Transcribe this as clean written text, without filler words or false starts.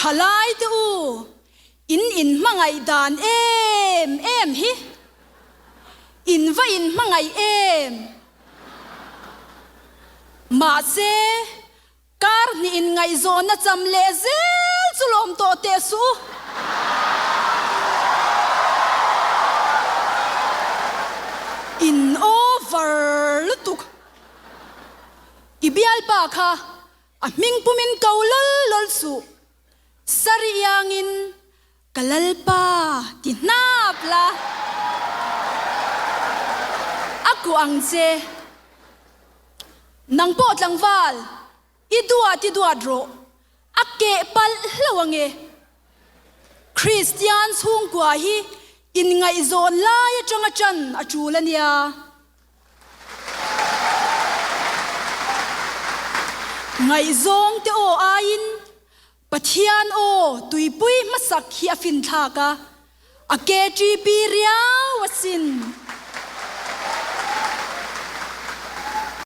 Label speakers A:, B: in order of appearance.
A: Thalai te u, in inhmangaih dan em em hi. In va inhmangaih em? Mahse, kar hnih inngaihzawnna cham leh zel chu lawm tawh teh suh u. In over lutuk. I bialpa kha a hming pumin ko lawl lawl suh. Sari iangin Ka Lalpa ti hnap la, a kuah ang che. Nang pawh tlangval, i duat i duat rawh, a keh palh hlauh ang e. Kristian chhungkua hi inngaihzawn lai atanga ṭan a ṭul a nia. Ngaihzawng te aw aiin Pathian aw tuipui hmasak hi a finthlak a, a KTP riau asin.